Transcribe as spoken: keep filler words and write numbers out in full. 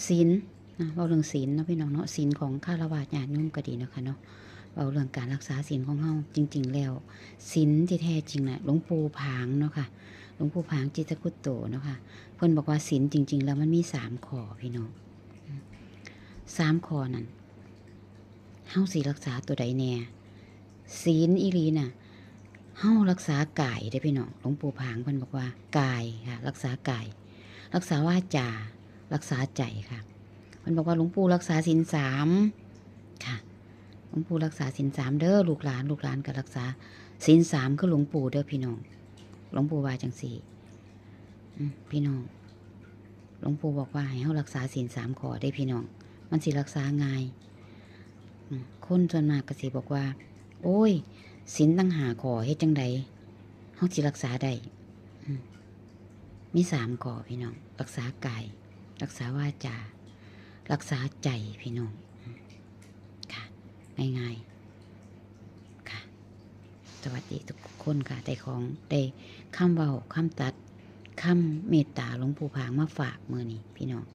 ศีลนะ เว้าเรื่องศีลเนาะพี่น้องเนาะ ศีลของฆราวาสญาติโยมก็ดีเนาะค่ะเนาะ เว้าเรื่องการรักษาศีลของเฮา จริงๆแล้ว ศีลที่แท้จริงน่ะ หลวงปู่ผางเนาะค่ะ หลวงปู่ผางจิตตคุตโตเนาะค่ะ เพิ่นบอกว่าศีลจริงๆแล้วมันมีสามข้อพี่น้อง สามข้อนั่น เฮาสิรักษาตัวใดแน่ ศีลอีหลีน่ะ เฮารักษากายเด้อพี่น้อง หลวงปู่ผางเพิ่นบอกว่ากายค่ะ รักษากาย รักษาวาจา รักษาใจค่ะ เพิ่นบอกว่าหลวงปู่รักษาศีลสามค่ะ หลวงปู่รักษาศีลสามเด้อลูกหลาน ลูกหลานก็รักษาศีลสามคือหลวงปู่เด้อพี่น้อง หลวงปู่ว่าจังซี่ อืม พี่น้อง หลวงปู่บอกว่าให้เฮารักษาศีลสามข้อเด้อพี่น้อง มันสิรักษาง่าย อืม คนส่วนมากก็สิบอกว่า โอ้ย ศีลตั้งห้าข้อเฮ็ดจั่งใด เฮาสิรักษาได้ อืม มีสามข้อพี่น้อง รักษากาย รักษาวาจา รักษาใจพี่น้อง อืม ค่ะ ง่ายๆ ค่ะ สวัสดีทุกคนค่ะ ได้ของ ได้คำเว้า คำตัด คำเมตตาหลวงปู่ผางมาฝากมื้อนี้พี่น้อง